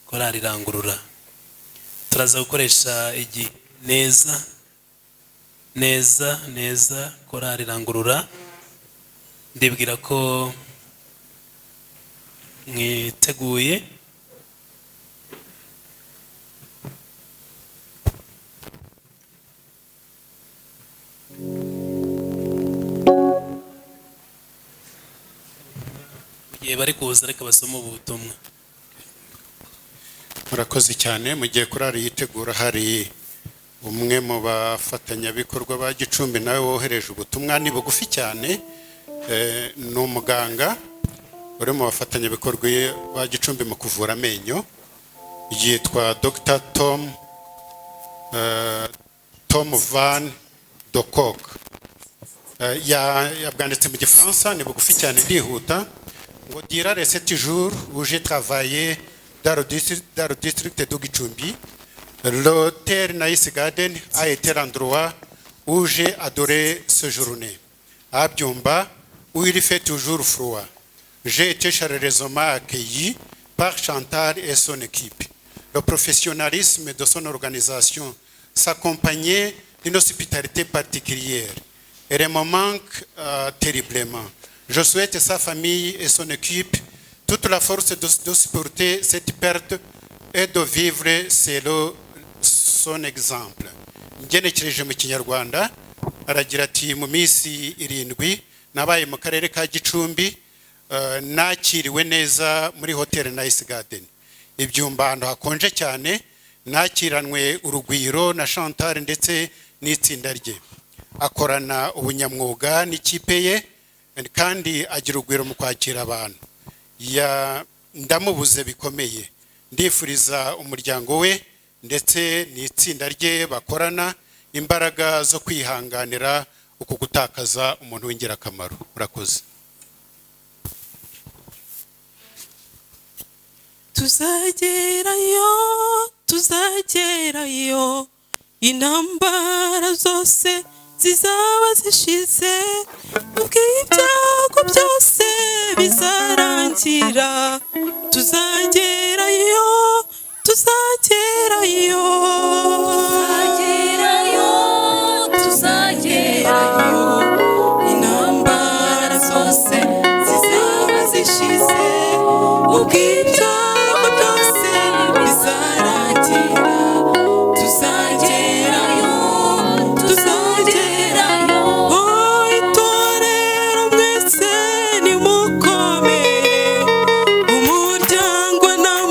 Korali Rangurura. Turaza gukoresha igihe neza neza neza. Korali Rangurura, ndibwira ko mwiteguye. Mu gihe bari kuza, reka basome ubu butumwa. Murakoze cyane. Mu gihe korali yitegura, hari umwe mu bafatanyabikorwa ba Gicumbi nawe wohereje ubutumwa. Ni bugufi cyane. Ni umuganga uri mu bafatanyabikorwa ba Gicumbi mu kuvura amenyo, yitwa Dr Tom Van Dokok. Yabwanditse mu Gifaransa, ni bugufi cyane, ndihuta. Ngo: "Durant les 7 jours où j'ai travaillé dans le district de Gicumbi, l'hôtel Nice Garden a été l'endroit où j'ai adoré séjourner. À Byumba, où il fait toujours froid. J'ai été chaleureusement accueilli par Chantal et son équipe. Le professionnalisme de son organisation s'accompagnait d'une hospitalité particulière. Elle me manque terriblement. Je souhaite à sa famille et son équipe toute la force de supporter cette perte et de vivre selon son exemple." Ngenekereje mu Kinyarwanda, aragira ati: "Mu minsi 7 nabaye mu karere ka Gicumbi, nakiriwe neza muri hoteli Nice Garden i Byumba, ahantu hakonje cyane. Nakiranwe urugwiro na Chantal ndetse n'itsinda rye. Akorana ubunyamwuga n'ikipe ye kandi agira urugwiro mu kwakira abantu. Ya ndamubuze bikomeye. Ndifuriza umuryango we ndetse n'itsinda rye bakorana imbaraga zo kwihanganira uku gutakaza umuntu w'ingirakamaro. Murakoze." Tuzagerayo, tuzagerayo, intambara zose zizaba zishize, ubwo ibyago byose bizarangira. Tuzagerayo, tuzagerayo. Tuzagerayo, tuzagerayo, intambara zose zizaba zishize, ubwo ibyago byose bizarangira. Tuzagerayo, tuzagerayo. Oh, itorero mwese nimukomere, umuryango namwe.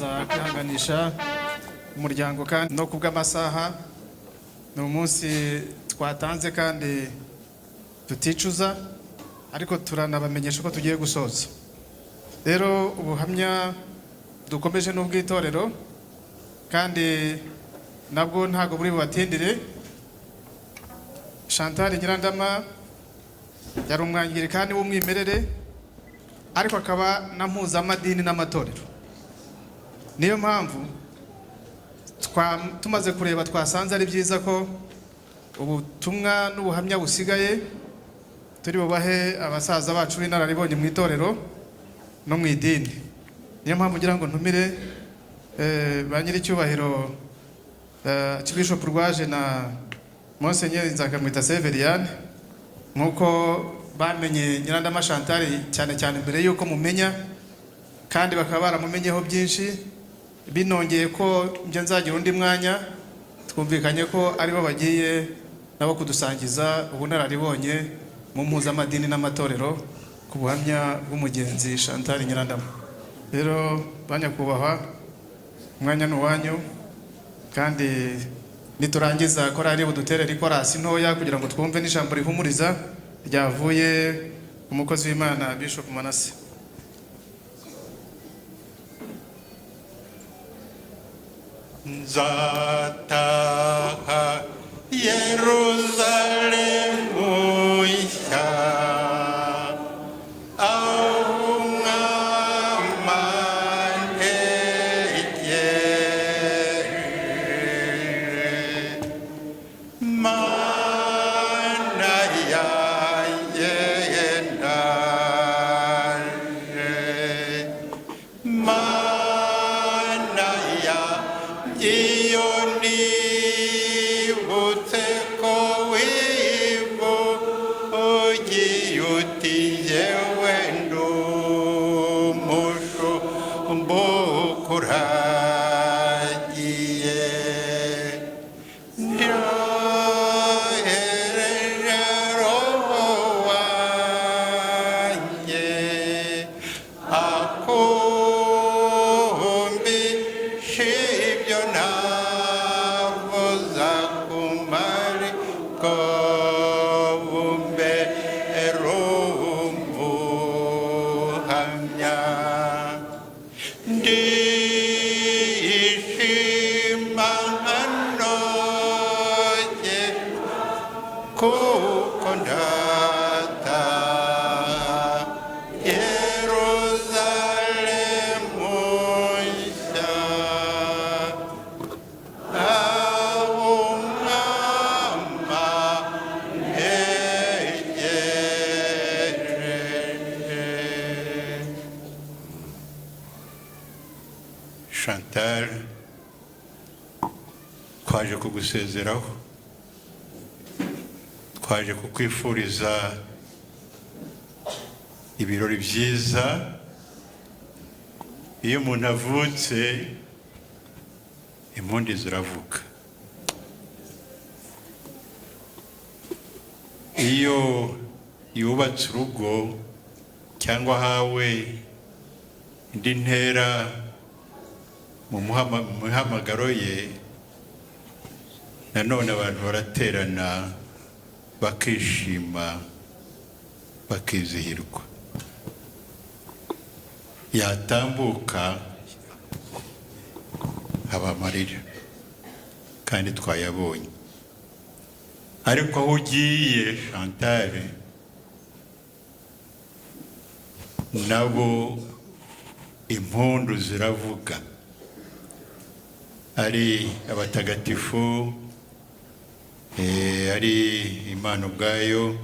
Turakomeza kwihanganisha umuryango kandi no kubw'amasaha. Ni umunsi twatanze kandi tuticuza, ariko turanabamenyesha ko tugiye gusoza. Rero ubuhamya dukomeje n'ubw'itorero, kandi nabwo ntabwo buri bubatindire. Chantal Nyirandama yari umwangirikani w'umwimerere, ariko akaba na mpuzamadini n'amatorero. Niyo mpamvu tumaze kureba twasanze ari byiza ko ubutumwa n'ubuhamya busigaye turi bubahe abasaza bacu b'inararibonye mu itorero no mu idini. Niyo mpamvu ngira ngo ntumire ba nyiricyubahiro Archbishop Rwaje na Monseigneur Nzakamwita Severiyani, nk'uko bamenye Nyirandama Chantal cyane cyane mbere y'uko mumenya, kandi bakaba baramumenyeho byinshi. Binongeye ko njye nzagira undi mwanya, twumvikanye ko aribo bagiye nabo kudusangiza ubunararibonye mu mpuzamadini n'amatorero ku buhamya bw'umugenzi Chantal Nyirandama. Rero banyakubahwa, umwanya ni uwanyu, kandi niturangiza korali buduterere ikorasi ntoya kugira ngo twumve n'ijambo rihumuriza ryavuye ku mukozi w'Imana Bishop Manase. Nzataha Yeruzalemu nshya, aho umwami antegereje. Mana yanjye ndaje, Mana yanjye, iyo nibutse ko wivugiye uti jyewe ndi umushumba ukuragiye, ndyohereje roho wanjye akumvishe ibyo navuza ku mariko bumbere umuhamya. Ndishima nkanoge kuko ndataha Yeruzalemu nshya, aho umwami antegereje. Chantal, twaje kugusezeraho, twaje kukwifuriza ibirori byiza. Iyo umuntu avutse impundu ziravuga, iyo yubatse urugo cyangwa ahawe indi ntera mu muhamagaro ye, nanone abantu baraterana bakishima bakizihirwa. Yatambuka haba amarira, kandi twayabonye. Ariko aho ugiye Chantal, nabo impundu ziravuga, ari abatagatifu, ari Imana ubwayo,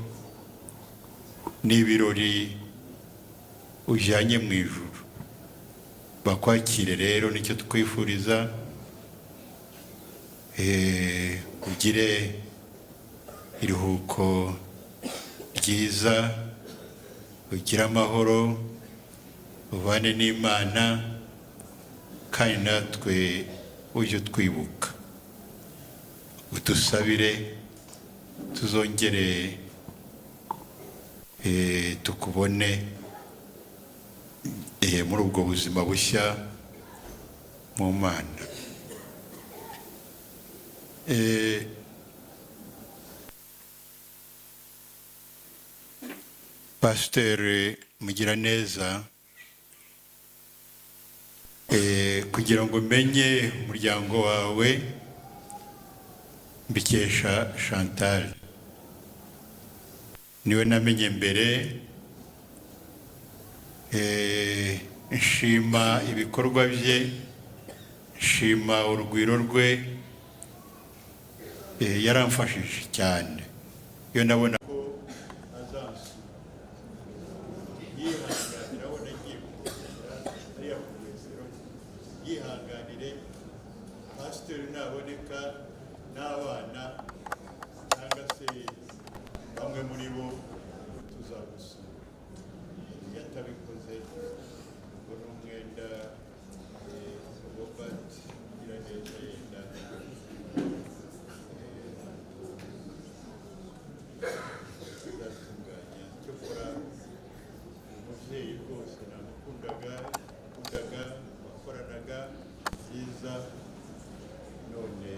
n'ibirori ujyanye mu ijuru. Bakwakire rero, nicyo twifuriza. Ugire iruhuko ryiza, ugire amahoro, ubane n'Imana, kandi natwe ujye utwibuka, udusabire tuzongere tukubone muri ubwo buzima bushya Mu Mana. Pasiteri Mugiraneza, kugira ngo menye umuryango wawe mbikesha Chantal, niwe namenye mbere. Nshima ibikorwa bye, nshima urugwiro rwe. Yaramfashije cyane iyo nabona ko azansura, yihanganira aho nagiye kumubwira hariya ku Rwesero, yihanganire pasiteri naboneka n'abana cyangwa se bamwe muri bo tuzagusura. Iyo atabikoze ngo ni umwenda. Robert Giraneza yenda azatunganya. Cyokora umubyeyi rwose namukundaga, kundaga wakoranaga byiza, none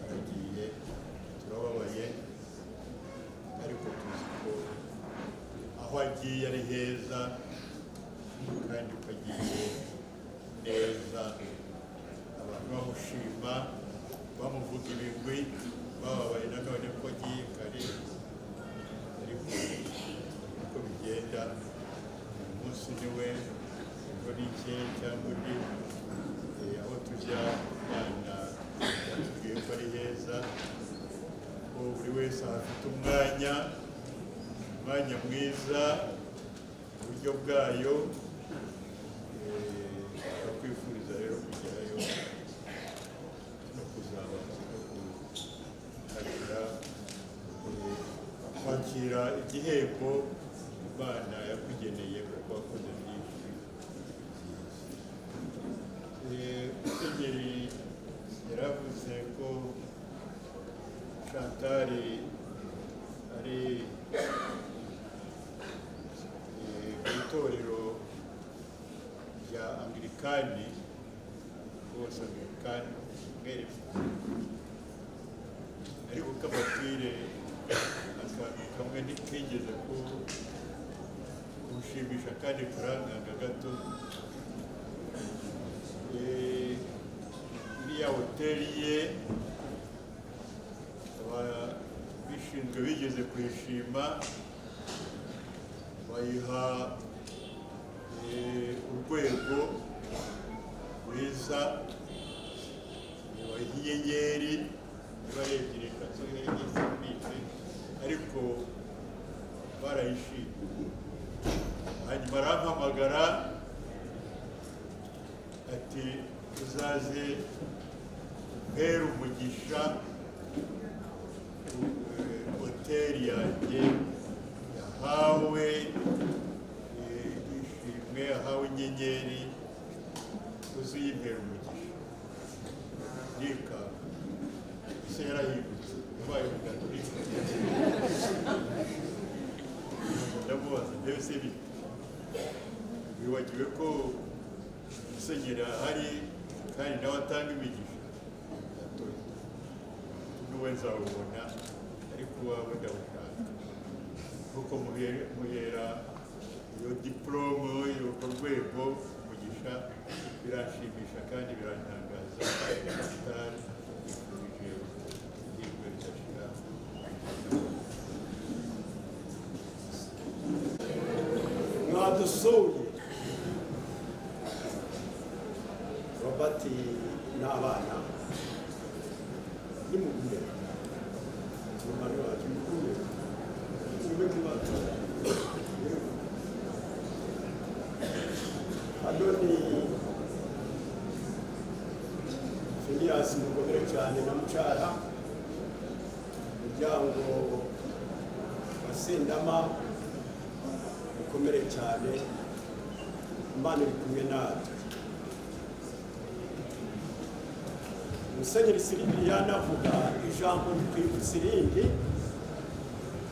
aragiye, turababaye, ariko tuzi ko aho agiye ari heza kandi ko agiye neza. Abantu bamushima, bamuvuga ibigwi, bababaye nanone ko agiye kare, ariko uko bigenda uyu munsi niwe ngo ni icye cyangwa undi. Aho tujya Imana yatubwiye ko ari heza, ko buri wese ahafite umwanya, umwanya mwiza mu buryo bwayo. Turakwifuriza rero kugerayo no kuzaba no kuhagira, kwakira igihembo Imana yakugeneye kuko wakoze byinshi byiza. Musenyeri yaravuze ko Chantal ari mu itorero rya Anglikani rwose, Anglikani mwere, ariko kababwire akantu kamwe ntikigeze kunshimisha kandi karankanga gato. Iriya hoteli ye ababishinzwe bigeze kuyishima, bayiha urwego rwiza, bayiha inyenyeri niba ari ebyiri, eshatu, enye, simbizi, ariko barayishimye. Hanyuma arampamagara ati: "Uzaze umpere umugisha, hoteli yanjye yahawe ishimwe, yahawe inyenyeri, uziyimpera umugisha." Ndikanga, ese yarahindutse yabaye umugatolika? Ndamubaza: "Mbese bite, wibagiwe ko musenyeri ahari kandi nawe atanga imigisha?" Atoya, n'uwe nzawubona, ariko uwawe ndawushaka kuko muhera iyo diporome, urwo rwego, umugisha, biranshimisha kandi birantangaza." Chantal, nkwifurije ihirwe ridashira. Mwadusuye, Robert n'abana, nimugume umubare wacu, mugume mugume kibazo. Hano ni Phineas, mukomere cyane na Mucara, umuryango wa Sendama, mukomere cyane, Imana iri kumwe natwe. Musenyeri Siribiriyani avuga ijambo rikwibutsa irindi,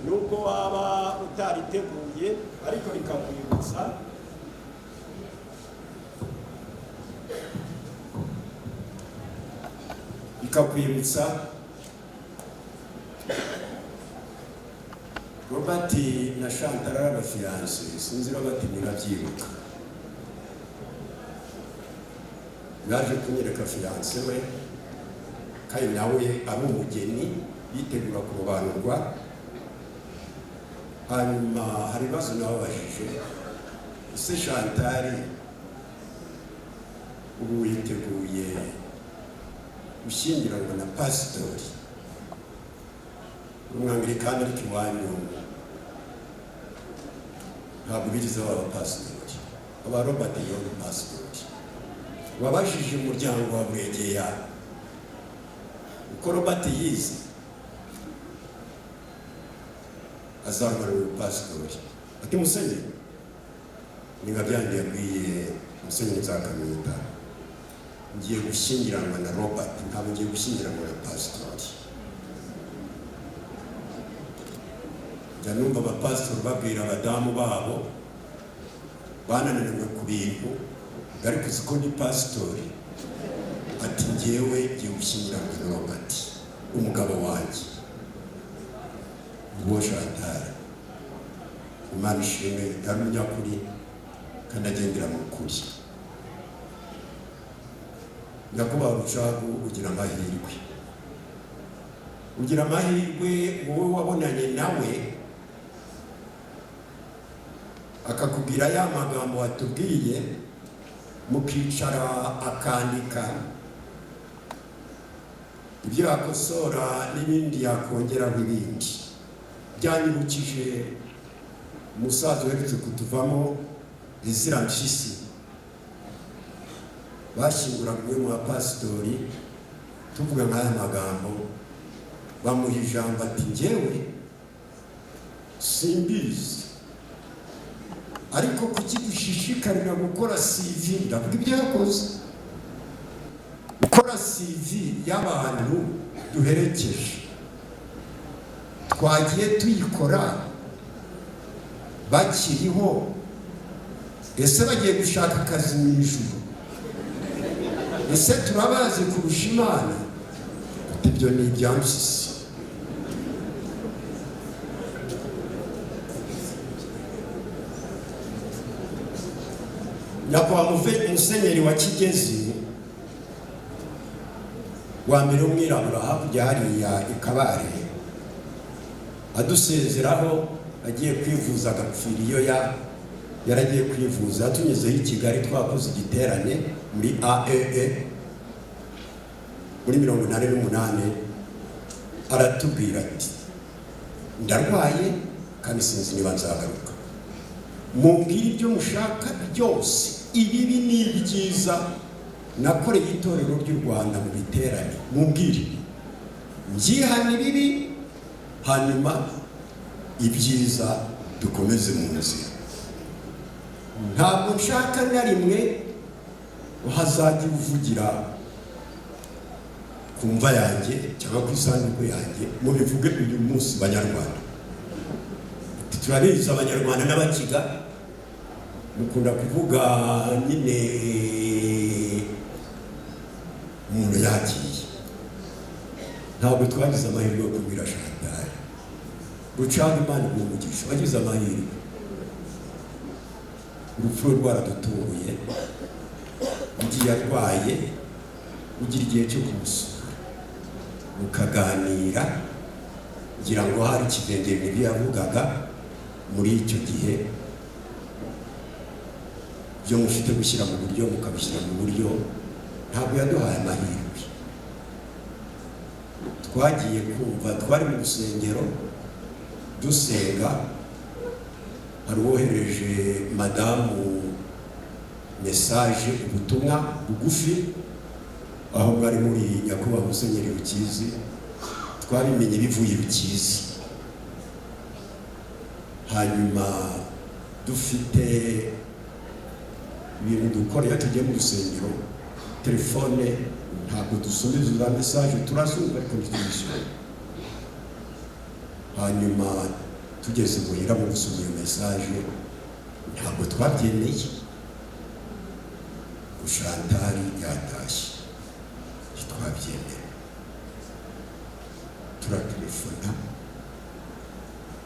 nubwo waba utariteguye ariko rikakwibutsa. Bikakwibutsa Robert na Chantal ari abafiancé. Sinzi Robert niba abyibuka. Yaje kunyereka fiancé we, kandi nawe ari umugeni yitegura kurobanurwa. Hanyuma hari ibibazo nababajije: "Ese Chantal, ubu witeguye gushyingiranwa na pasitori umwangilikani, ariko iwanyu ntabwo bigeze baba abapasitori, aba Robert yari pasitori? Wabajije umuryango wa Buregeya uko Robert yize, azarwana umupasitori?" Ati: "Musenyeri, ni nka byanjye." Yabwiye Musenyeri Nzakamwita: "Ngiye gushyingiranwa na Robert, ntabwo ngiye gushyingiranwa na pasitori." Njya numva abapasitori babwira abadamu babo bananiranywe ku bintu, ariko uzi ko ni pasitori, ati: "Ngewe ngiye gushyingiranwa na Robert, umugabo wanjye." Nguwo Chantal. Imana ishimwe, yari umunyakuri kandi agendera mu kuri. Nyakubahwa Rucagu, ugira amahirwe, ugira amahirwe wowe wabonanye nawe akakubwira ya magambo watubwiye, mukicara akandika ibyo yakosora n'ibindi yakongeraho ibindi. Byanyibukije umusaza uherutse kutuvamo, Ezira Mpyisi. Bashyinguraga umwe mu bapasitori, tuvuga nk'aya magambo, bamuha ijambo, ati: "Njyewe simbizi, ariko kuki dushishikarira gukora CV?" Ndavuga ibyo yakoze, gukora CV y'abantu duherekeje, twagiye tuyikora bakiriho. Ese bagiye gushaka akazi mu ijuru? Ese turabazi kurusha Imana? Ati: "Ibyo ni ibya Mpyisi." Nyakubahwa Musenyeri wa Kigezi wa mbere w'umwirabura hakurya hariya i Kabare, adusezeraho agiye kwivuza agapfira iyo yaragiye kwivuza, yatunyuzeho i Kigali twakoze igiterane muri AEE muri 88. Aratubwira ati: "Ndarwaye kandi sinzi niba nzagaruka. Mumbwire ibyo mushaka byose, ibibi ni ibyiza nakoreye itorero ry'u Rwanda mu biterane, mumbwire mbyihane ibibi, hanyuma ibyiza dukomeze mu nzira. Ntabwo nshaka na rimwe hazajya uvugira ku mva yanjye cyangwa ku isanduku yanjye. Mubivuge uyu munsi, Banyarwanda." Ati: "Turabizi, Abanyarwanda n'Abakiga mukunda kuvuga nyine umuntu yagiye." Ntabwo twagize amahirwe yo kubwira Chantal. Rucaga, Imana iguha umugisha, wagize amahirwe. Urupfu rwe rwaradutunguye. Igihe arwaye ugira igihe cyo kumusura, mukaganira. Ngira ngo hari ikivengeri nibyo yavugaga muri icyo gihe. Ibyo mufite gushyira mu buryo mukabishyira mu buryo. Ntabwo yaduhaye amahirwe. Twagiye kumva twari mu rusengero dusenga, hari uwohereje madamu message, ubutumwa bugufi, aho mwari muri, nyakubahwa Musenyeri Rukizi. Twabimenye bivuye Rukizi. Hanyuma dufite ibintu dukora iyo tugiye mu rusengero: telefone ntabwo dusubiza za message, turazumva ariko ntituzisome. Hanyuma tugeze muhira mu gusoma iyo message, ntabwo twabyemeye ngo Chantal yatashye, ntitwabyemera. Ndamutelefona,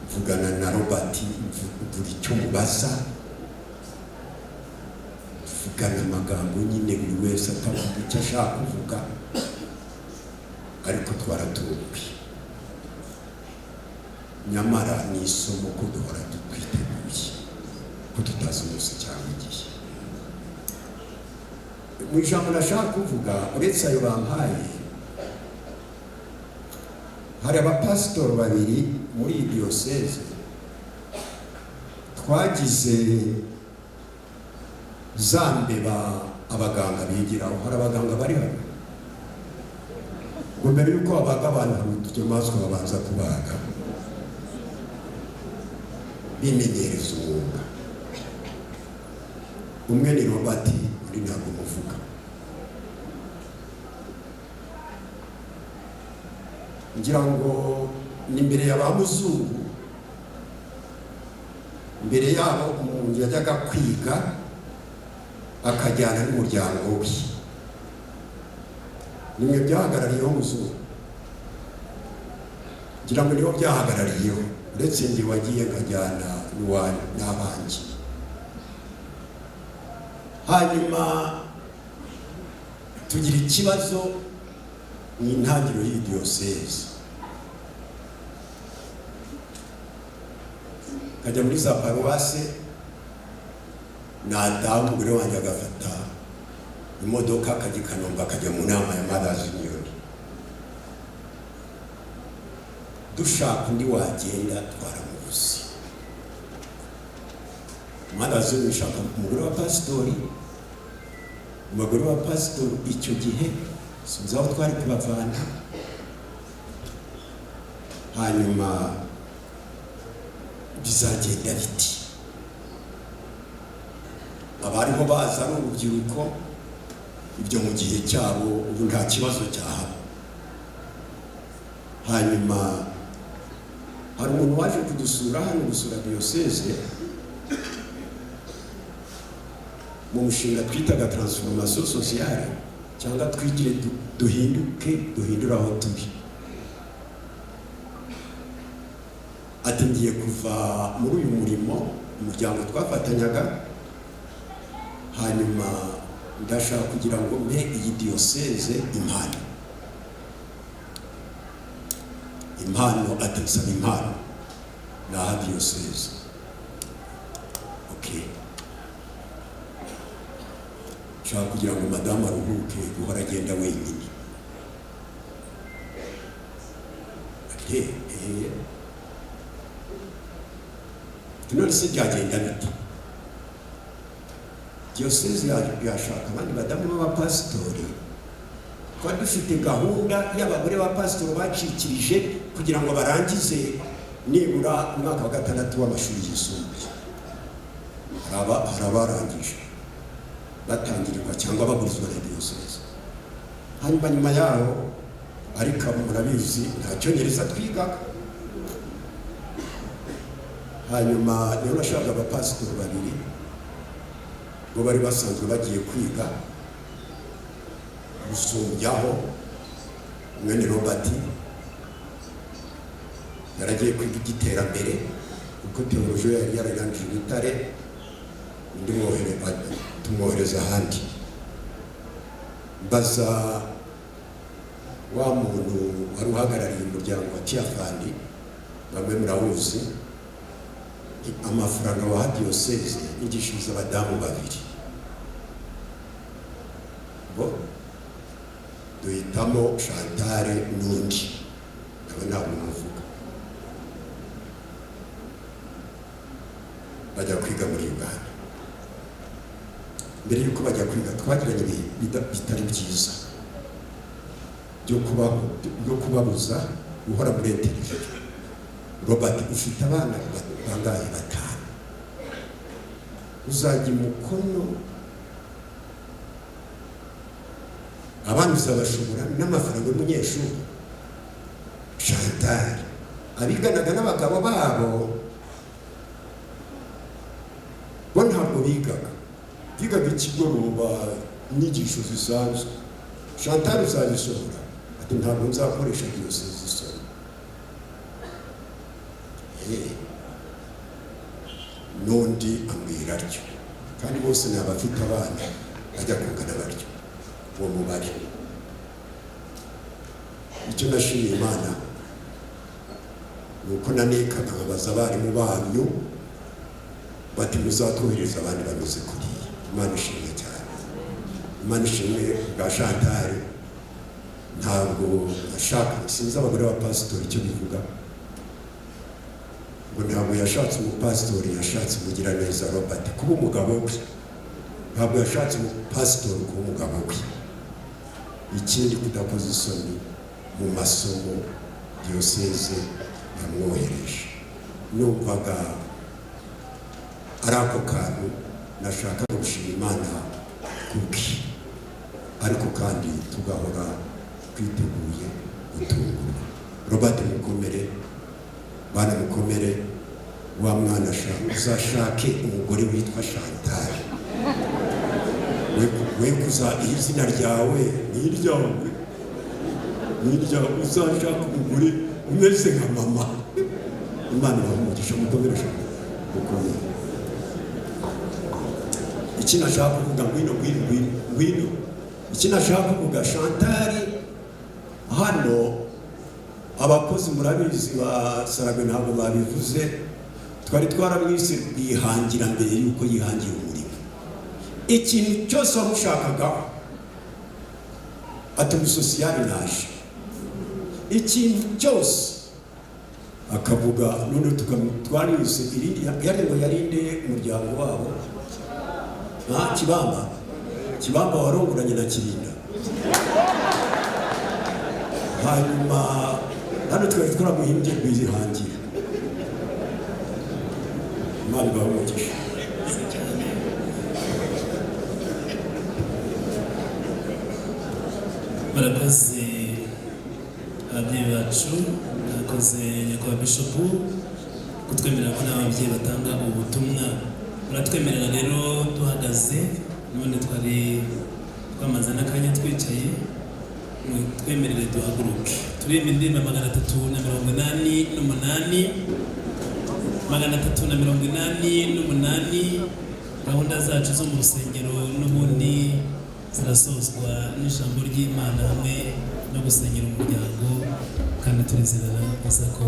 mvugana na Robert, mvuga icyo mubaza, tuvugana amagambo nyine, buri wese atavuga icyo ashaka kuvuga, ariko twaratunguwe. Nyamara ni isomo ko duhora twiteguye, ko tutazi umunsi cyangwa igihe. Mu ijambo nashaka kuvuga, uretse ayo bampaye, hari abapasitori babiri muri iyi diyoseze twagize za mbeba abaganga bigiraho. Hari abaganga bari hano? Ngo mbere y'uko babaga abantu, hari utunyamaswa babanza kubaga bimenyereza umwuga. Umwe ni Robert, undi ntabwo muvuga. Ngira ngo ni mbere ya ba muzungu, mbere yabo umuntu yajyaga kwiga akajyana n'umuryango we. Nimwe byahagarariyeho muzungu, ngira ngo niho byahagarariyeho, uretse njye wagiye nkajyana n'abanjye. Hanyuma tugira ikibazo mu intangiriro y'iyi diyoseze, nkajya muri za paruwase, nataha umugore wanjye agafata imodoka akajya i Kanombe, akajya mu nama ya Mothers Union. Dushaka undi wagenda twaramubuze. Mothers Union ishaka umugore wa pasitori. Umugore wa pasitori icyo gihe sinzi aho twari kubavana. Hanyuma bizagenda biti? Abariho baza ari urubyiruko, ibyo mu gihe cyabo, ubu nta kibazo cyahaba. Hanyuma hari umuntu waje kudusura hano, gusura diyoseze, mu mushinga twitaga transformation sociale, cyangwa twigire duhinduke, duhindure aho turi. Ati: "Ngiye kuva muri uyu murimo, umuryango twafatanyaga, hanyuma ndashaka kugira ngo mpe iyi diyoseze impano." Impano, ati: "Nsaba impano naha diyoseze." Okay, nshaka kugira ngo madamu aruhuke guhora agenda wenyine. Ati: "Eh." Ati: "None se byagenda bite? Diyoseze yashaka abandi badamu b'abapasitori." Twari dufite gahunda y'abagore b'abapasitori bacikirije kugira ngo barangize nibura umwaka wa gatandatu w'amashuri yisumbuye. Hari abarangije batangirirwa cyangwa bagurizwa na diyoseze. Hanyuma nyuma yaho, ariko murabizi, nta Cyongereza twigaga. Hanyuma niho nashakaga abapasitori babiri, bo bari basanzwe bagiye kwiga gusumbyaho. Umwe ni Robert, yaragiye kwiga iby'iterambere kuko théologie yari yararangije i Butare. Undi tumwohereza ahandi. Mbaza wa muntu wari uhagarariye umuryango wa Tearfund, bamwe murawuzi, amafaranga waha diyoseze yigishiriza abadamu babiri. Bo duhitamo Chantal n'undi nawe ntabwo muvuga, bajya kwiga muri Uganda. Mbere y'uko bajya kwiga, twagiranye ibihe bitari byiza byo kubabuza guhora muri interview. Robert, ufite abana bangahe? Batanu. Uzajya umukono abana uzabashobora n'amafaranga y'umunyeshuri? Chantal, abiganaga n'abagabo babo, bo ntabwo bigaga, bigaga ikigoroba, inyigisho zisanzwe. Chantal, uzabishobora? Ati: "Ntabwo nzakoresha diyoseze isoro." N'undi ambwira atyo, kandi bose ni abafite abana bajya kungana batyo uwo mubare. Icyo nashimiye Imana ni uko nanekaga nkabaza abarimu banyu bati: "Muzatwohereza abandi bameze kuriya." Imana ishimwe cyane, Imana ishimwe bwa Chantal. Ntabwo ashaka, sinzi abagore ba pasitori icyo bivuga, ngo ntabwo yashatse umupasitori, yashatse Umugiraneza Robert kuba umugabo we. Ntabwo yashatse umupasitori kuba umugabo we. Ikindi, kudakoza isoni mu masomo diyoseze yamwohereje. Numvaga ari ako kantu nashakaga gushima Imana kubwe, ariko kandi tugahora twiteguye gutungurwa. Robert, mukomere. Bana, mukomere. Wa mwana, uzashake umugore witwa Chantal. We kuza izina ryawe ni iryawe, ni iryawe. Uzashaka umugore umeze nka mama. Imana ibahe umugisha. Mukomere, mukomere. Iki nashaka kuvuga, ngwino, ngwino, ngwino, ngwino. Iki nashaka kuvuga, Chantal, hano abakozi murabizi ba Saragwe ntabwo babivuze, twari twaramwise rwihangira mbere y'uko yihangira umurimo. Ikintu cyose wamushakagaho, ati: "Umusosiyali naje." Ikintu cyose akavuga. None twarise irindi yari ngo yarinde umuryango wabo nta Kibamba. Kibamba warongoranye na Kirinda. Hanyuma hano twari twaramuhimbye rwihangira. Imana ibahe umugisha. Barakoze ababyeyi bacu, murakoze nyakubahwa bishopu kutwemerera ko n'ababyeyi batanga ubutumwa. Muratwemerera rero duhagaze, none twari twamaze n'akanya twicaye, twemerere duhaguruke turirimba indirimbo 388, 388. Gahunda zacu zo mu rusengero n'ubundi zirasozwa n'ijambo ry'Imana hamwe no gusengera umuryango, kandi turizerana neza ko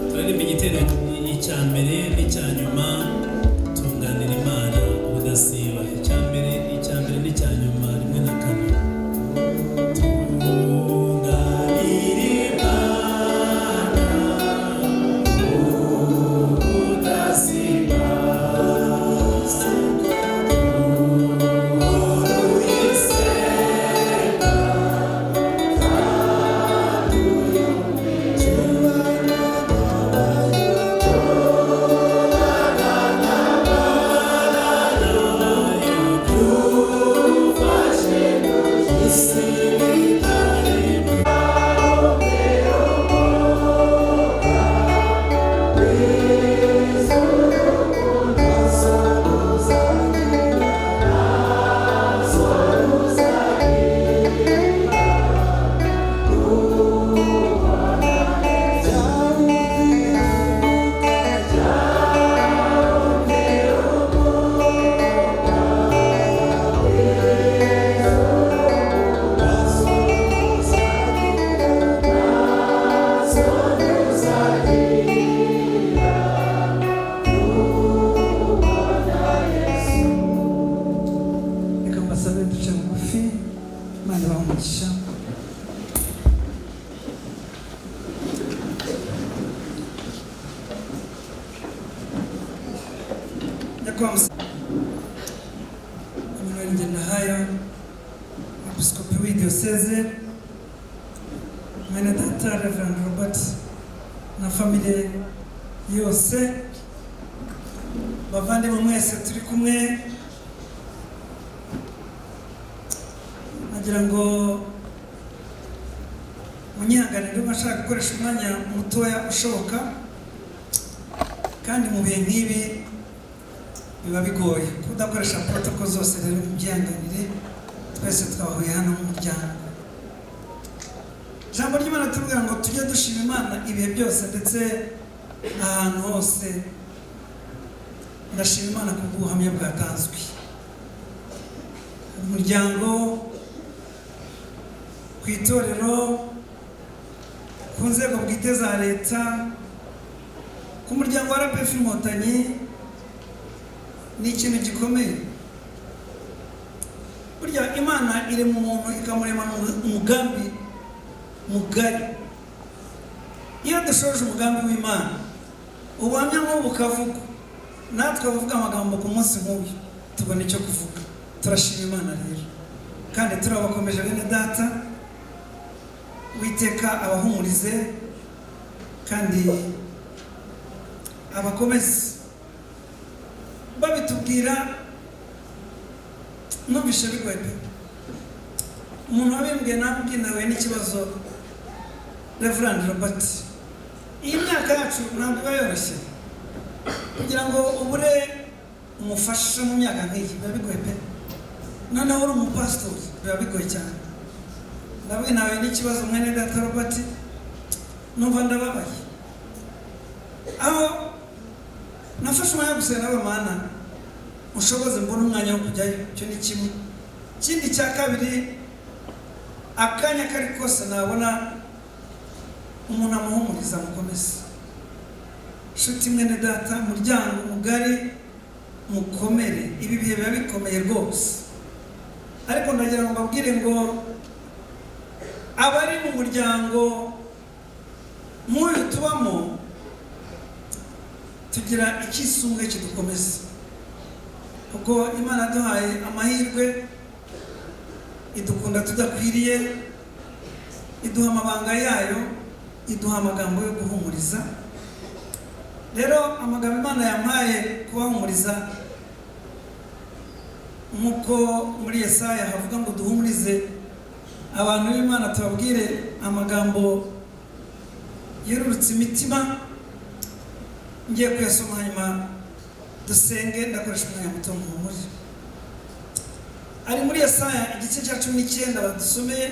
turaririmba igitero icya mbere n'icya nyuma, tunganira Imana ubudasiba. Icya mbere, icya mbere n'icya nyuma, rimwe na kane. Tunganira Imana ubudasiba, Reka mbasabe duce bugufi. Imana ibahe umugisha. Nyakubahwa Emmanuel Ngendahayo, Episkopi w'idiyoseze, mwene data Reverend Robert na famille yose, bavandimwe mwese turi kumwe, nagira ngo munyihanganire, ndumva nshaka gukoresha umwanya mutoya ushoboka, kandi mu bihe nk'ibi biba bigoye kudakoresha protocol zose. Rero mubyihanganire, twese twahuye hano mu muryango. Ijambo ry'Imana tubwira ngo tujye dushima Imana ibihe byose ndetse ahantu hose. Ndashima Imana ku bw'ubuhamya bwatanzwe, umuryango, ku itorero, ku nzego bwite za leta, ku muryango wa RPF Inkotanyi. Ni ikintu gikomeye. Burya Imana irema umuntu ikamuremana umugambi mugari. Iyo dushoje umugambi w'Imana, ubuhamya nk'ubu bukavugwa, natwe abavuga amagambo ku munsi nk'uyu tubona icyo kuvuga. Turashima Imana rero kandi turabakomeje, bene data. Uwiteka abahumurize kandi abakomeze. Babitubwira numvishe bigoye pe. Umuntu wabimbwiye nabwiye nahuye n'ikibazo. Reverend Robert, iyi myaka yacu ntabwo iba yoroshye. Kugira ngo ubure umufasha mu myaka nk'iyi biba bigoye pe. Noneho uri umupasitori biba bigoye cyane. Ndabwiye nahuye n'ikibazo, mwene data Robert, numva ndababaye. Aho nafashe umwanya wo gusenga, Mana ushoboze mbone umwanya wo kujyayo. Icyo ni kimwe. Ikindi cya kabiri, akanya kari kose nabona umuntu amuhumuriza, mukomeze. Nshuti, mwene data, muryango mugari, mukomere. Ibi bihe biba bikomeye rwose, ariko ndagira ngo mbabwire ngo abari mu muryango nk'uyu tubamo tugira icyisumbwe kidukomeza, kuko Imana yaduhaye amahirwe, idukunda tudakwiriye, iduha amabanga yayo, iduha amagambo yo guhumuriza. Rero amagambo Imana yampaye kubahumuriza, nk'uko muri Yesaya havuga ngo duhumurize abantu b'Imana, tubabwire amagambo yerurutse imitima, ngiye kuyasoma hanyuma dusenge. Ndakoresha umwanya muto muhumure. Ari muri Yesaya igice cya 19 badusomeye.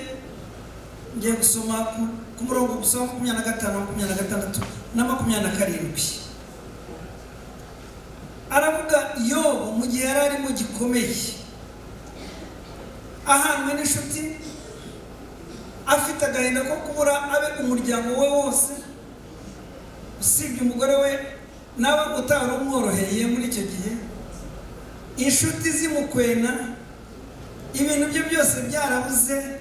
Ngiye gusoma ku murongo gusa wa 25, 26 na 27. Aravuga Yobu mu gihe yari arimo gikomeye, ahanwe n'inshuti, afite agahinda ko kubura abe, umuryango we wose usibye umugore we nawe utari umworoheye muri icyo gihe, inshuti zimukwena, ibintu bye byose byarabuze,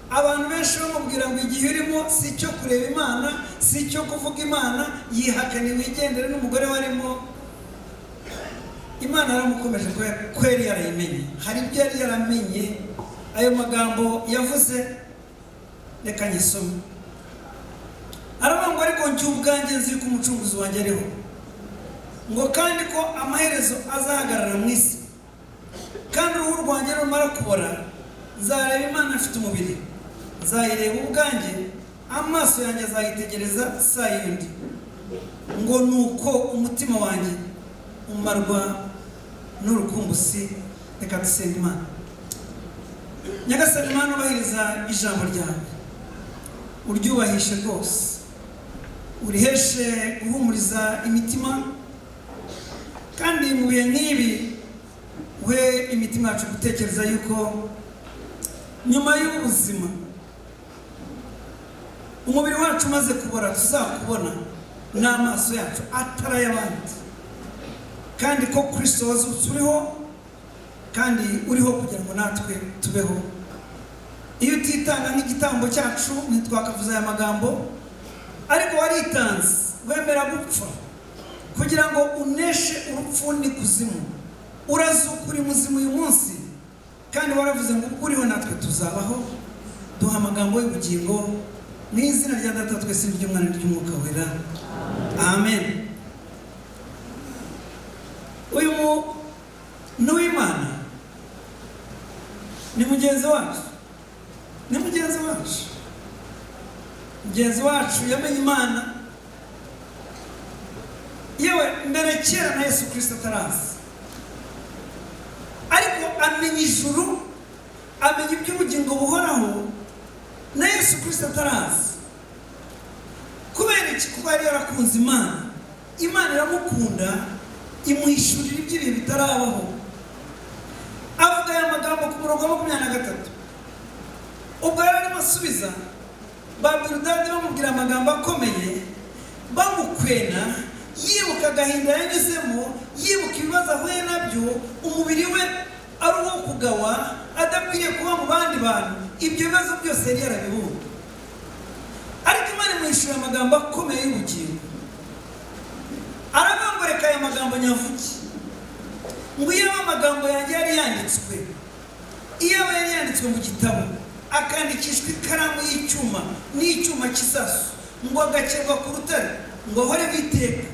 abantu benshi bamubwira ngo igihe urimo si icyo kureba Imana, si icyo kuvuga Imana, yihakane wigendere n'umugore we arimo. Imana yaramukomeje ko yari yarayimenye, hari ibyo yari yaramenye. Ayo magambo yavuze reka nyisome. Aravuga ngo: "Ariko njye ubwanjye nzi ko umucunguzi wanjye ariho, ngo kandi ko amaherezo azahagarara mu isi. Kandi uruhu rwanjye rumara kubora, nzareba Imana afite umubiri, nzayireba ubwanjye, amaso yanjye azayitegereza saa yindi, ngo nuko umutima wanjye umarwa n'urukumbuzi." Reka dusenga Imana. Nyagasani Imana, ubahiriza ijambo ryawe, uryubahishe rwose, uriheshe guhumuriza imitima, kandi mu bihe nk'ibi uhe imitima yacu gutekereza yuko nyuma y'ubuzima umubiri wacu umaze kubora tuzakubona n'amaso yacu atari ay'abandi, kandi ko Kirisito wazutse uriho, kandi uriho kugira ngo natwe tubeho. Iyo utitanga nk'igitambo cyacu ntitwakavuze aya magambo, ariko waritanze wemera gupfa kugira ngo uneshe urupfu n'ikuzimu. Urazuka, uri muzima uyu munsi, kandi waravuze ngo ubwo uriho natwe tuzabaho. Duha amagambo y'ubugingo mu izina rya Data twese, ry'Umwana, ry'Umwuka Wera, amen. Uyu muntu w'Imana ni mugenzi wacu, ni mugenzi wacu. Mugenzi wacu yamenye Imana yewe mbere kera na Yesu Kirisito ataraza, ariko amenya ijuru, amenya iby'ubugingo buhoraho. Na Yesu Kirisito ataraza. Kubera iki? Kuba yari yarakunze Imana, Imana iramukunda, imuhishurira iby'ibihe bitarabaho. Avuga aya magambo ku murongo wa 23, ubwo yari arimo asubiza ba Biludadi bamubwira amagambo akomeye, bamukwena, yibuka agahinda yanyuzemo, yibuka ibibazo ahuye nabyo, umubiri we ari uwo kugawa, adakwiriye kuba mu bandi bantu. Ibyo bibazo byose yari yarabibonye, ariko Imana imuhishurira amagambo akomeye y'ubugingo. Aravuga ngo: "Reka aya magambo nyavuge, ngo iyo amagambo yanjye yari yanditswe, iyo aba yari yanditswe mu gitabo, akandikishwa ikaramu y'icyuma n'icyuma cy'isasu, ngo agakebwa ku rutare, ngo ahore iteka."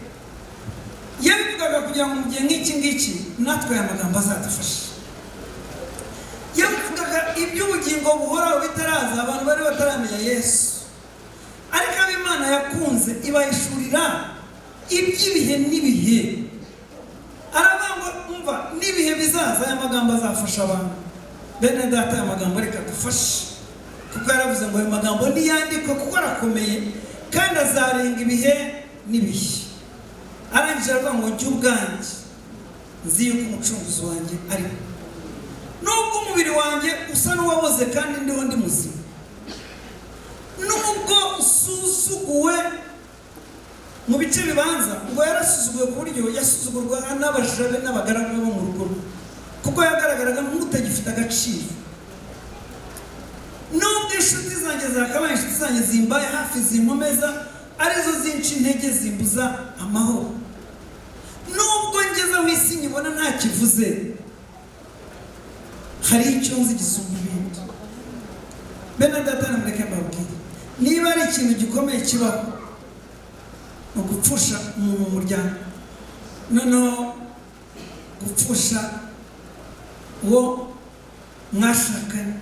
Yabivugaga kugira ngo mu gihe nk'iki ngiki natwe aya magambo azadufashe. Yabivugaga iby'ubugingo buhoraho bitaraza, abantu bari bataramenya Yesu, ariko abo Imana yakunze ibahishurira iby'ibihe n'ibihe. Aravuga ngo: "Umva, n'ibihe bizaza aya magambo azafasha abantu." Bene data, aya magambo reka dufashe, kuko yaravuze ngo ayo magambo niyandikwe kuko arakomeye kandi azarenga ibihe n'ibihe. Arangije aravuga ngo: "Njye ubwanjye nzi yuko umucunguzi wanjye ariho, nubwo umubiri wanjye usa n'uwaboze kandi ndiho ndi muzima, nubwo usuzuguwe." Mu bice bibanza ngo yarasuzuguwe ku buryo yasuzugurwa n'abaja be n'abagaragu be bo mu rugo rwe, kuko yagaragaraga nk'utagifite agaciro. "Nubwo inshuti zanjye zakabaye inshuti zanjye zimbaye hafi, zinkomeza, arizo zinca intege, zimbuza amahoro, nubwo ngeze aho isi nyibona nta kivuze, hari icyo nzi gisumba ibindi." Bene data, mureke mbabwire, niba ari ikintu gikomeye kibaho ni ugupfusha umuntu mu muryango, noneho gupfusha uwo mwashakanye.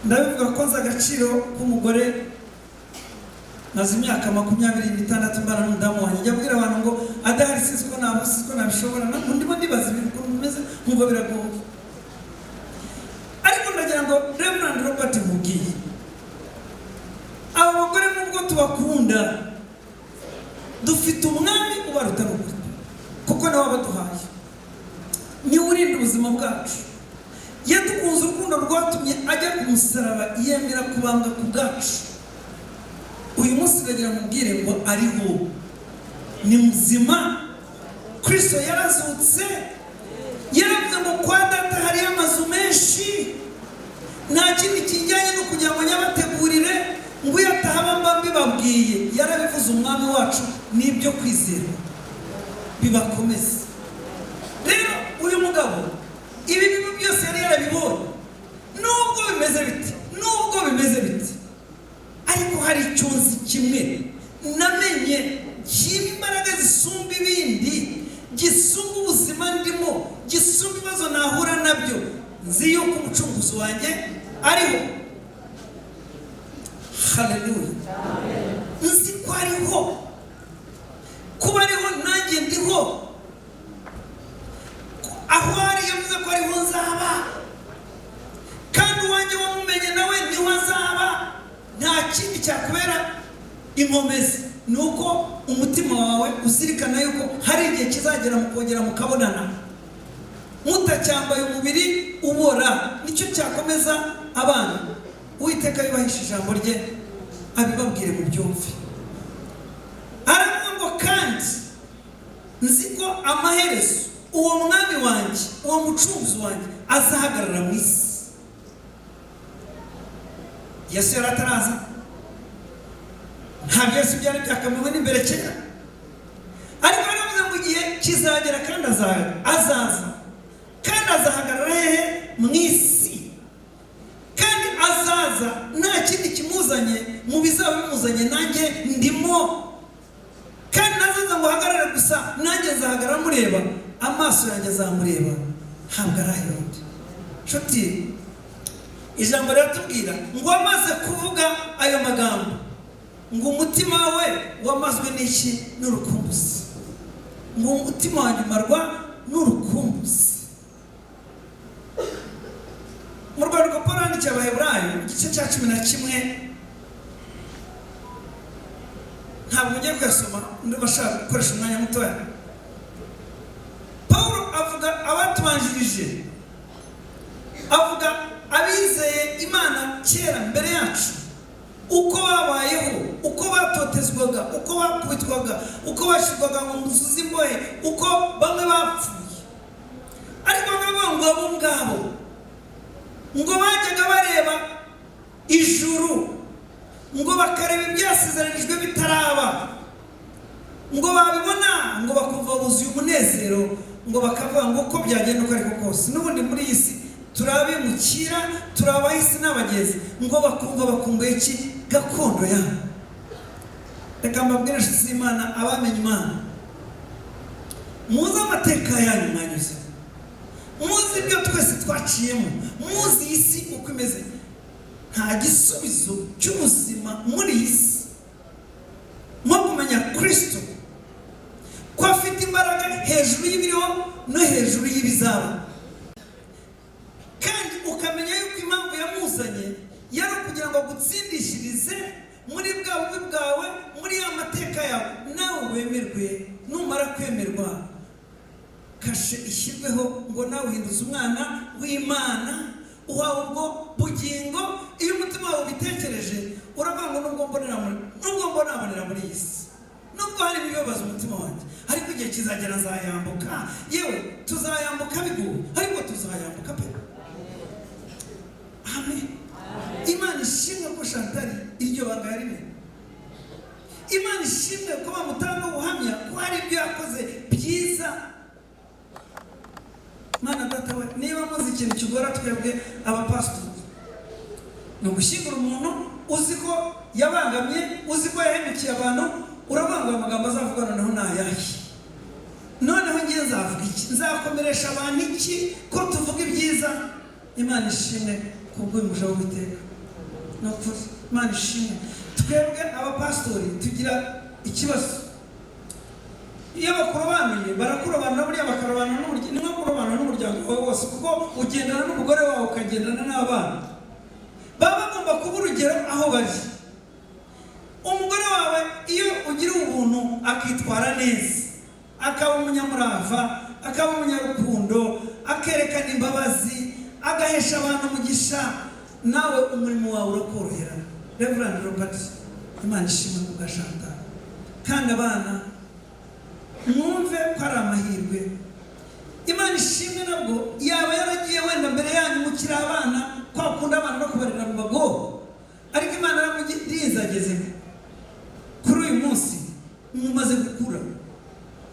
Ndabivuga ko nzi agaciro k'umugore. Maze imyaka 26 mbana n'umudamu wanjye. Njya kubwira abantu ngo adahari sinzi ko naba, sinzi ko nabishobora. Ndimo ndibaza ibintu ukuntu bimeze, nkumva biragoye. Ariko ndagira ngo Reverend Robert mubwiye, aba bagore nubwo tubakunda, dufite umwami ubaruta n'ukuri, kuko nawe wabaduhaye, niwe urinda ubuzima bwacu. Yadukunze urukundo rwatumye ajya ku musaraba, yemera kubambwa ku bwacu. Uyu munsi ndagira mubwire ngo ariho, ni muzima, Kirisito yarazutse. Yaravuze ngo: "Kwa data hariyo amazu menshi, nta kindi kijyanye no kugira ngo nyabategurire, ngo iyo atahaba mba mbibabwiye." Yarabivuze umwami wacu, n'ibyo kwizerwa bibakomeze. Rero uyu mugabo ibi bintu byose yari yarabibonye. Nubwo bimeze biti, nubwo bimeze biti, ariko hari icyo nzi kimwe namenye cy'imbaraga zisumba ibindi, gisumba ubuzima ndimo, gisumba ibibazo nahura nabyo: nzi yuko umucunguzi wanjye ariho. Haleluya! Nzi ko ariho. Kuba ariho, nanjye ndiho. Aho ari, yavuze ko ariho nzaba, kandi uwanjye wamumenye nawe niho azaba. Nta kindi cyakubera inkomezi ni uko umutima wawe uzirikana yuko hari igihe kizagera mukongera mukabonana, mutacyambaye umubiri ubora. Nicyo cyakomeza abana. Uwiteka yubahisha ijambo rye, abibabwire mu byumve. Aravuga ngo: "Kandi nzi ko amaherezo uwo mwami wanjye, uwo mucunguzi wanjye azahagarara mu isi." Yesu yari ataraza, ntabwo Yesu byari byakamenywe n'imbere kera, ariko yaravuze ngo igihe kizagera kandi azaza, kandi azahagarara hehe? Mu isi. Kandi azaza nta kindi kimuzanye, mu bizaba bimuzanye nanjye ndimo. Kandi nazaza ngo ahagarare gusa, nanjye nzahagarara mureba, amaso yanjye azamureba, ntabwo ari ay'undi. Nshuti, ijambo riratubwira ngo amaze kuvuga ayo magambo, ngo umutima we wamazwe n'iki? N'urukumbuzi. Ngo: "Umutima wanjye umarwa n'urukumbuzi." Mu rwandiko Paul yandikiye Abaheburayo, igice cya 11, ntabwo ngiye kuyasoma, ndabashaka gukoresha umwanya mutoya. Pawulo avuga abatubanjirije, avuga abizeye Imana kera mbere yacu, uko babayeho, uko batotezwaga, uko bakubitwaga, uko bashyirwaga mu nzu z'imbohe, uko bamwe bapfuye. Ariko bakavuga ngo abo ngabo ngo bajyaga bareba ijuru, ngo bakareba ibyasezeranijwe bitaraba, ngo babibona ngo bakumva buzuye umunezero, ngo bakavuga ngo uko byagenda uko ariko kose n'ubundi muri iyi si turabimukira, turabahisi n'abagezi, ngo bakumva bakumbuye iki? Gakondo yabo. Reka mbabwire inshuti z'Imana, abamenye Imana, muzi amateka yanyu mwanyuze, muzi ibyo twese twaciyemo, muzi iyi si uko imeze. Nta gisubizo cy'ubuzima muri iyi si nko kumenya Kristo, ko afite imbaraga hejuru y'ibiriho no hejuru y'ibizaba, kandi ukamenya yuko impamvu yamuzanye yari ukugira ngo agutsindishirize muri bwa bubi bwawe, muri ya mateka yawe, nawe wemerwe. Numara kwemerwa, kashe ishyirweho ngo nawe uhinduze umwana w'Imana, uhawe ubwo bugingo. Iyo umutima wawe ubitekereje, uravuga ngo nubwo mbonabonera muri iyi si, nubwo hari ibibabaza umutima wanjye, ariko igihe kizagera nzayambuka. Yewe tuzayambuka biguye, ariko tuzayambuka pe. Amen. Imana ishimwe ko Chantal iryo banga yarime. Imana ishimwe ko bamutanga ubuhamya ko hari ibyo yakoze byiza. Mana data we, niba muzi ikintu kigora twebwe abapasitori, ni ugushyingura umuntu uzi ko yabangamye, uzi ko yahemukiye abantu, uravanga amagambo azavuga noneho ni ayahe? Noneho ngiye nzavuga iki? Nzakomeresha abantu iki ko tuvuga ibyiza? Imana ishimwe kubw'uyu w'Uwiteka. Ni ukuri Imana ishimwe. Twebwe abapasitori tugira ikibazo, iyo bakurobanuye barakurobanura, buriya bakarobanura n'umuryango, ni nko kurobanura n'umuryango wawe wose, kuko ugendana n'umugore wawe ukagendana n'abana. Baba bagomba kuba urugero aho bari. Umugore wawe iyo ugira ubuntu akitwara neza, akaba umunyamurava, akaba umunyarukundo, akerekana imbabazi, agahesha abantu umugisha, nawe umurimo wawe urakorohera. Reverend Robert, Imana ishimwe kubwa Chantal. Kandi abana mwumve ko ari amahirwe. Imana ishimwe nabwo yaba yaragiye wenda mbere yanyu mukiri abana, kwa kunda abana no kubarira mu bago, ariko Imana yaramurinze kuri uyu munsi. Mumaze gukura,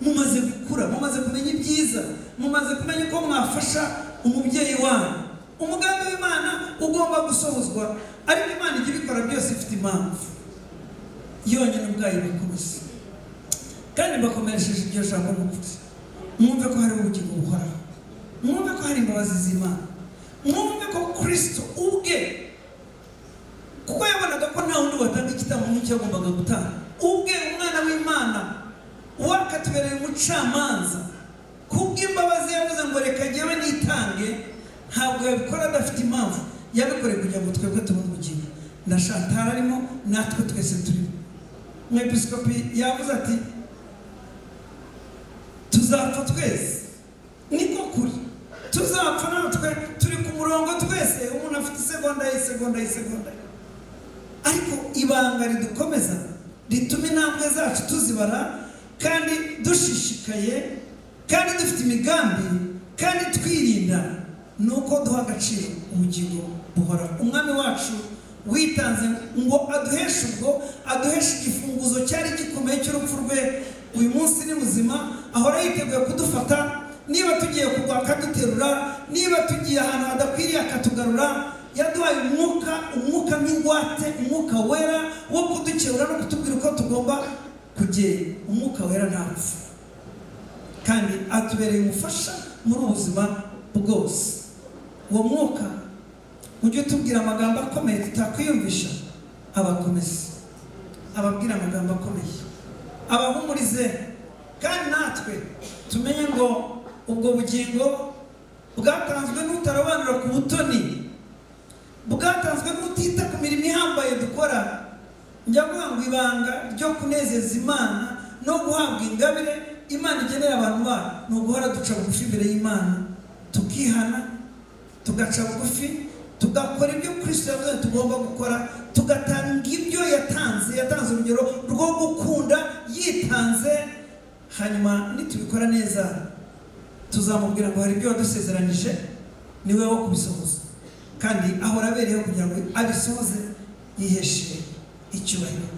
mumaze gukura, mumaze kumenya ibyiza, mumaze kumenya uko mwafasha umubyeyi wanyu. Umugambi w'Imana ugomba gusohozwa, ariko Imana ijya ibikora byose ifite impamvu yonyine ubwayo ibakomeza. Kandi mbakomeresheje iryo jambo n'ukuri, mwumve ko hari ubugingo buhoraho, mwumve ko hari imbabazi z'Imana, mwumve ko Kristo ubwe, kuko yabonaga ko nta wundi watanga igitambo nk'icyo yagombaga gutanga, ubwe umwana w'Imana wakatubereye umucamanza, kubw'imbabazi yavuze ngo reka njyewe nitange. Ntabwo yabikora adafite impamvu, yabikoreye kugira ngo twebwe tubone ubugingo. Na Chantal arimo, natwe twese turimo. Umwepiskopi yavuze ati tuzapfa twese, niko kuri, tuzapfa natwe turi ku murongo twese, umuntu afite isegonda y'isegonda y'isegonda. Ariko ibanga ridukomeza, rituma intambwe zacu tuzibara kandi dushishikaye kandi dufite imigambi kandi twirinda, ni uko duha agaciro ubugingo buhoraho. Umwami wacu witanze ngo aduheshe ubwo, aduheshe igifunguzo cyari gikomeye cy'urupfu rwe. Uyu munsi ni muzima, ahora yiteguye kudufata. Niba tugiye kugwa akaduterura, niba tugiye ahantu hadakwiriye akatugarura. Yaduhaye umwuka, umwuka nk'ingwate, umwuka wera wo kudukebura no kutubwira uko tugomba kugenda. Umwuka wera ntapfa, kandi atubereye umufasha muri ubu buzima bwose. Uwo mwuka ujye utubwira amagambo akomeye tutakwiyumvisha, abakomeze, ababwira amagambo akomeye, abahumurize, kandi natwe tumenye ngo ubwo bugingo bwatanzwe n'utarobanura ku butoni, Bwatanzwe n'utita ku mirimo ihambaye dukora. Njya kuvuga ngo ibanga ryo kunezeza Imana no guhabwa ingabire Imana igenera abantu bayo ni uguhora duca bugufi imbere y'Imana, tukihana, tugaca bugufi, tugakora ibyo Kristo yavuze tugomba gukora, tugatanga ibyo yatanze. Yatanze urugero rwo gukunda yitanze. Hanyuma nitubikora neza tuzamubwira ngo hari ibyo wadusezeranije, niwe wo kubisohoza, kandi ahora abereyeho kugira ngo abisohoze yiheshe icyubahiro.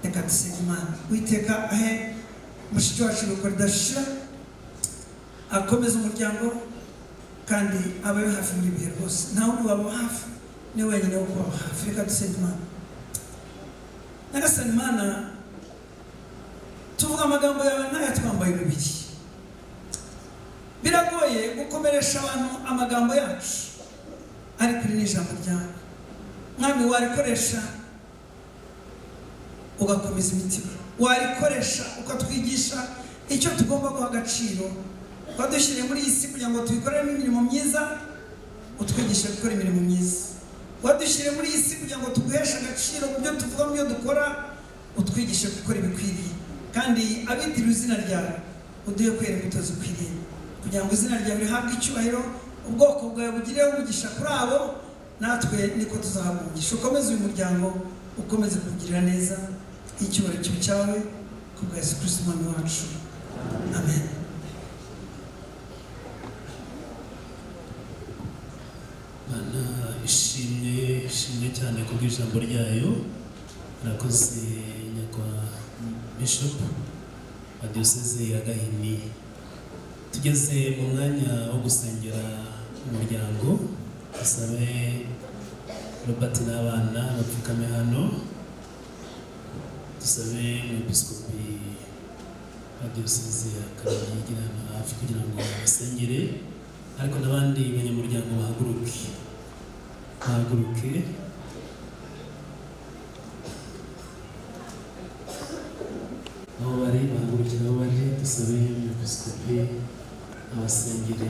Reka dusenge Imana. Uwiteka ahe mushiki wacu iruhuko ridashira, akomeze umuryango kandi ababe hafi muri ibihe rwose. Nta wundi waba hafi, ni wenyine wo kubaba hafi. Reka dusenge Imana. Nyagasani Imana, tuvuga amagambo yawe nk'aya twambaye umubiri. Biragoye gukomeresha abantu amagambo yacu, ariko iri ni ijambo ryawe Mwami. Warikoresha ugakomeza imitima, warikoresha ukatwigisha icyo tugomba guha agaciro. Wadushyiriye muri iyi si kugira ngo tuyikoreremo imirimo myiza, utwigishe gukora imirimo myiza. Wadushyiriye muri iyi si kugira ngo tuguheshe agaciro mu byo tuvuga, mu byo dukora, utwigishe gukora ibikwiriye. Kandi abitiriwe izina ryawe uduhe kwera imbuto zikwiriye, kugira ngo izina ryawe rihabwe icyubahiro, ubwoko bwawe bugireho umugisha kuri abo, natwe niko tuzahabwa umugisha. Ukomeze uyu muryango, ukomeze kuwugirira neza, icyubahiro kibe cyawe ku bwa Yesu Kristo Umwami wacu, amen. Mana ishimwe, ishimwe cyane kubw'ijambo ryayo. Murakoze nyakwa Bishop wa Diyoseze ya Gahini. Tugeze mu mwanya wo gusengera umuryango. Dusabe Robert n'abana bapfukame hano. Dusabe umwepiskopi wa Diyoseze ya Karongi yigira hano hafi kugira ngo basengere, ariko n'abandi banyamuryango bahaguruke, bahaguruke. Aho bari bahagurukire, aho bari dusabe umwepiskopi abasengere.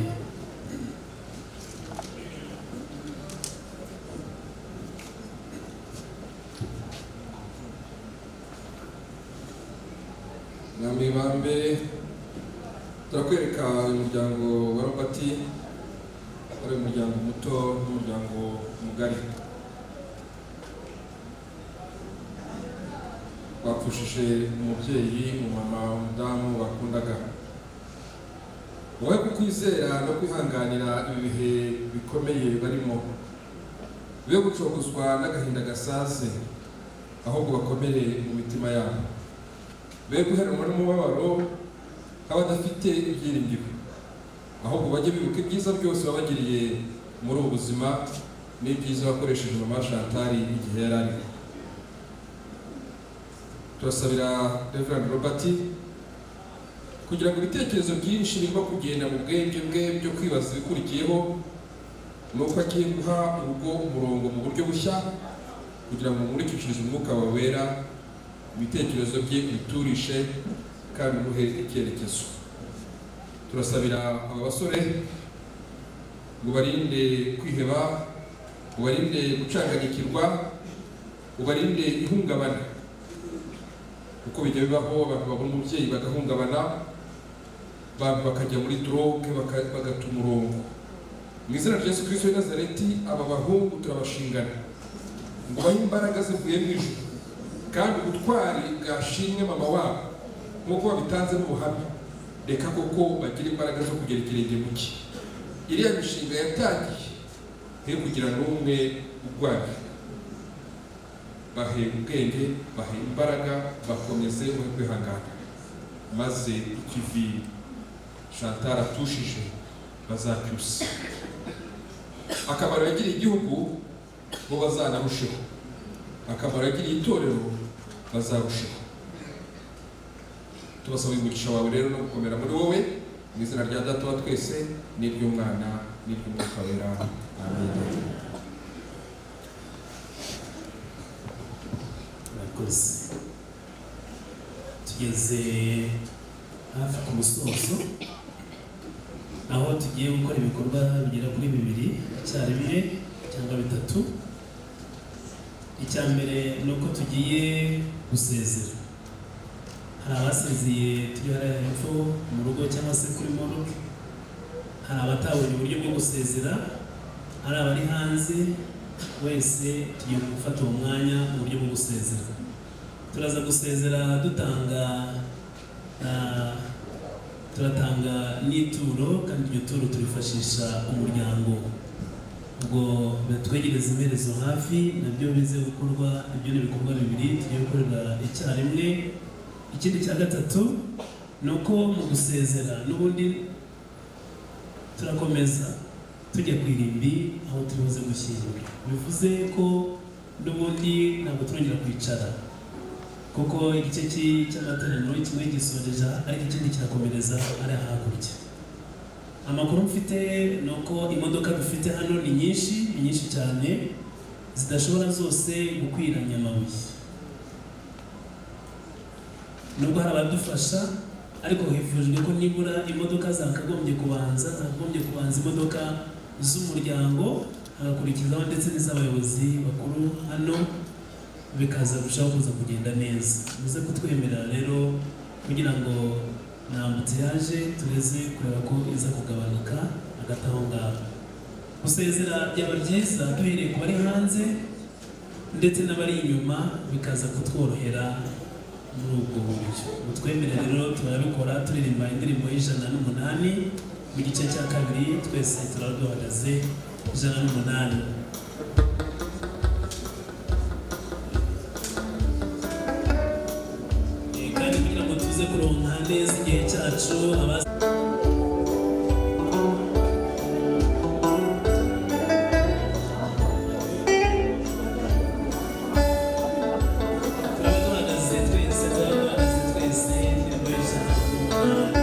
Mwami bambe, turakwereka uyu muryango wa Robert, ari umuryango muto n'umuryango mugari. Bapfushije umubyeyi, umumama, umudamu bakundaga. Wowe kukwizera no kwihanganira ibi bihe bikomeye barimo, be gucogozwa n'agahinda gasaze, ahubwo bakomere mu mitima yabo, be guheranwa n'umubabaro nk'abadafite ibyiringiro, ahubwo bajye bibuka ibyiza byose wabagiriye muri ubu buzima n'ibyiza wakoresheje mama Chantal igihe yari ariho. Turasabira Reverend Robert kugira ngo ibitekerezo byinshi birimo kugenda mu bwenge bwe byo kwibaza ibikurikiyeho, ni uko agiye guha urugo umurongo mu buryo bushya, kugira ngo umurikishirize umwuka wawe wera, ibitekerezo bye ubiturishe kandi umuhe icyerekezo. Turasabira aba basore ngo ubarinde kwiheba, ubarinde gucanganyikirwa, ubarinde ihungabana, kuko bijya bibaho abantu babona umubyeyi bagahungabana, abantu bakajya muri drogue, bagata umurongo. Mu izina rya Yesu Kristo w'i Nazareti, aba bahungu turabashingana ngo bahe imbaraga zivuye mu ijuru, kandi ubutwari bwashimwe mama wabo nk'uko babitanze n'ubuhamya. Reka koko bagire imbaraga zo kugera ikirenge mu cye. Iriya mishinga yatangiye he kugira n'umwe urwanya. Bahe ubwenge, bahe imbaraga, bakomeze uhe kwihangana, maze ikivi Chantal atushije bazacyuse. Akamaro yagiriye igihugu bo bazanarusheho, akamaro yagiriye itorero bazarusheho. Tubasaba umugisha wawe rero no gukomera muri wowe, mu izina rya Data wa twese n'iry'Umwana n'iry'Umwuka Wera, amen. Murakoze. Tugeze hafi ku musozo, aho tugiye gukora ibikorwa bigera kuri bibiri icyarimwe. cyangwa bitatu. Icya mbere ni uko tugiye gusezera. Hari abasezeye turi hariya hepfo mu rugo cyangwa se kuri morgue, hari abatabonye uburyo bwo gusezera, hari abari hanze, wese tugiye gufata uwo mwanya mu buryo bwo gusezera. Turaza gusezera dutanga, turatanga n'ituro, kandi iryo turo turifashisha umuryango. Ubwo batwegereza imperezo hafi, nabyo bize gukorwa. Ibyo ni ibikorwa bibiri tugiye gukorera icyarimwe. Ikindi cya gatatu ni uko mu gusezera n'ubundi turakomeza tujya ku irimbi aho turi buze gushyingura, bivuze ko n'ubundi ntabwo turongera kwicara, kuko igice cy'amateraniro kimwe gisoreje aha, ariko ikindi kirakomereza ari hakurya. Amakuru mfite ni uko imodoka dufite hano ni nyinshi, ni nyinshi cyane, zidashobora zose gukwiranya amabuye. Nubwo hari abadufasha, ariko hifujwe ko nibura imodoka zakagombye kubanza imodoka z'umuryango, hagakurikizaho ndetse n'iz'abayobozi bakuru hano, bikaza kurushaho kuza kugenda neza. Muze kutwemerera rero kugira ngo na embouteillage tureze kureba ko iza kugabanuka hagati aho ngaho. Gusezera byaba byiza duhereye ku bari hanze ndetse n'abari inyuma, bikaza kutworohera muri ubwo buryo. Mutwemerere rero turabikora turirimba indirimbo y'108 mu gice cya kabiri, twese turaba duhagaze. 108. Kandi kugira ngo tuze kuronka neza igihe cyacu abazi. Turaba duhagaze twese, turaba duhagaze twese, indirimbo y'108.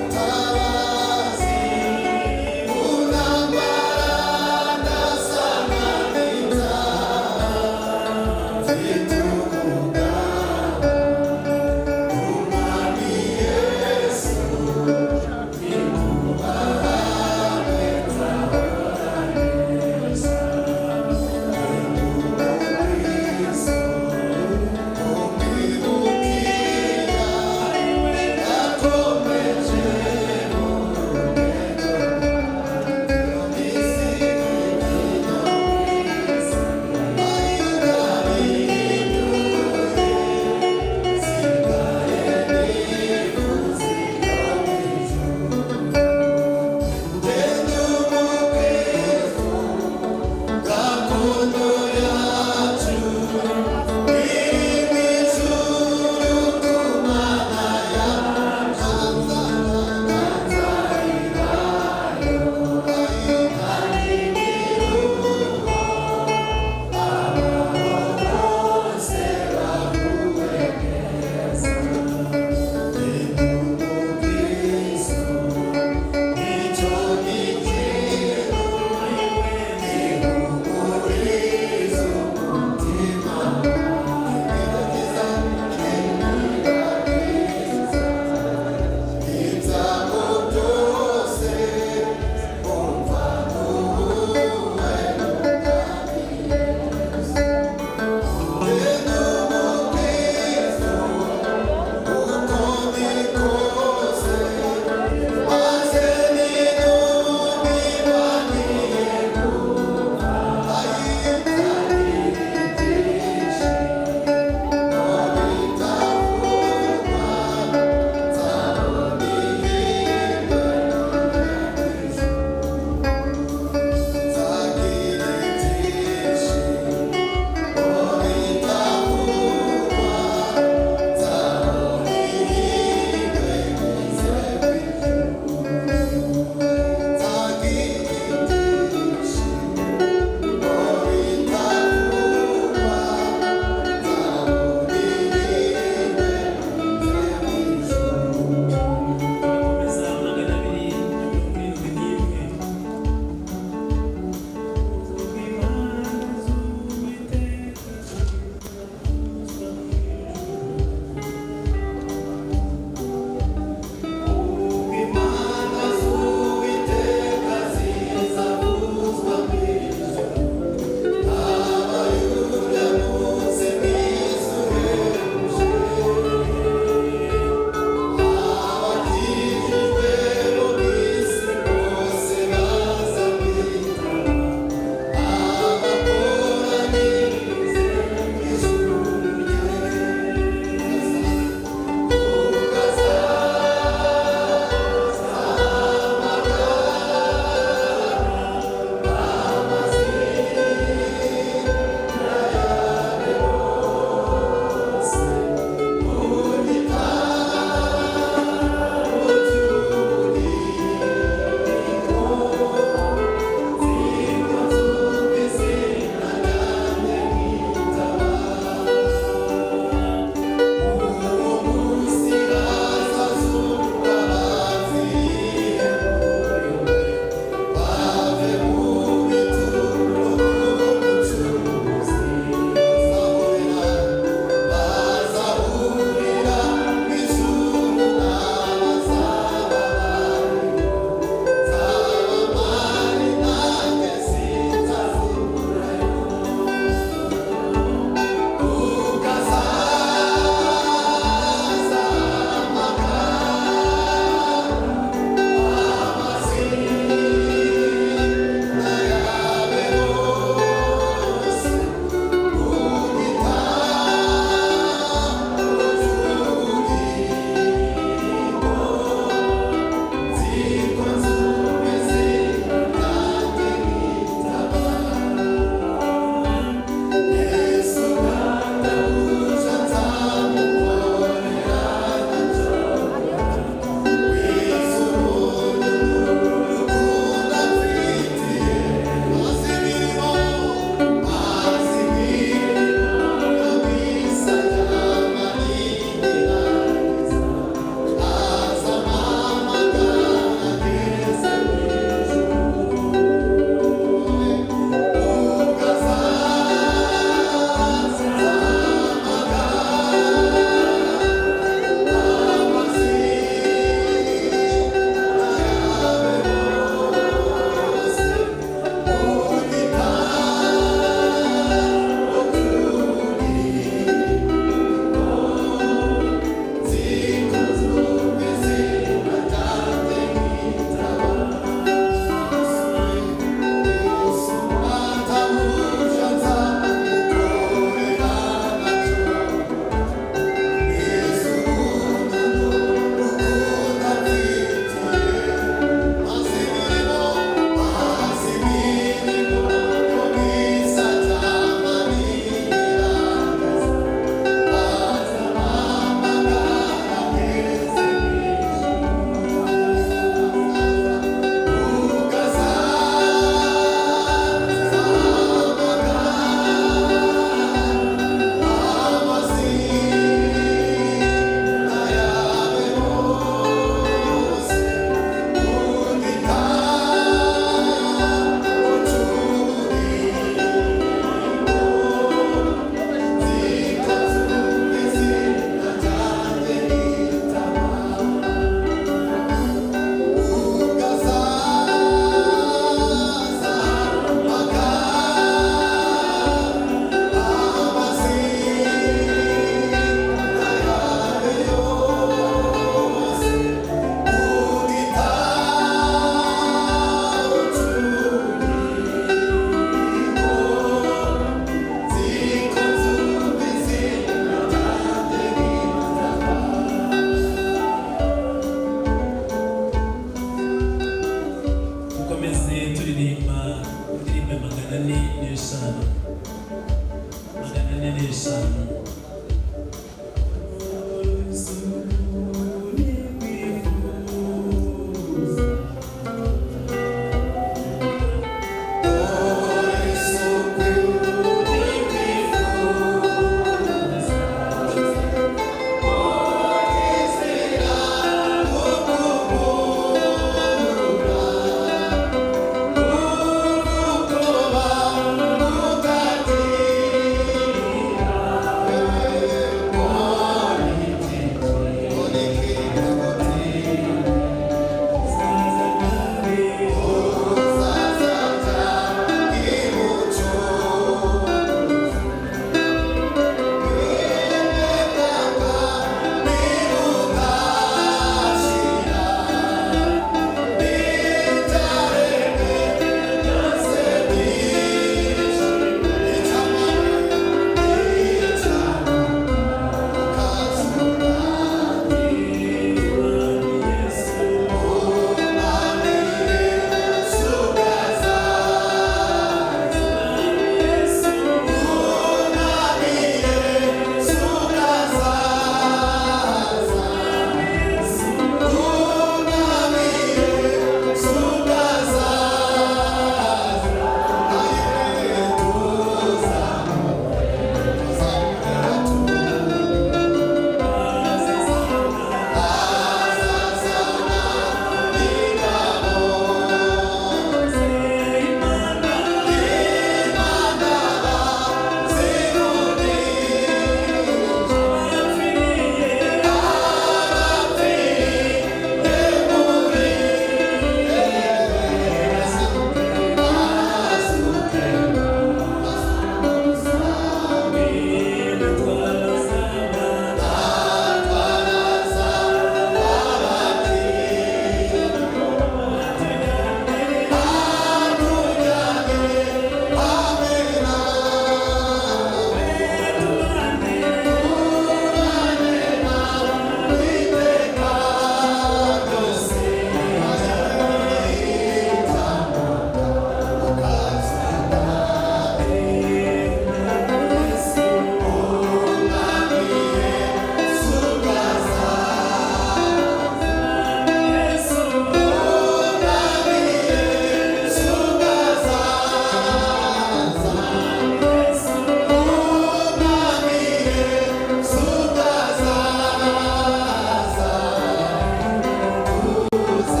Ubuzima.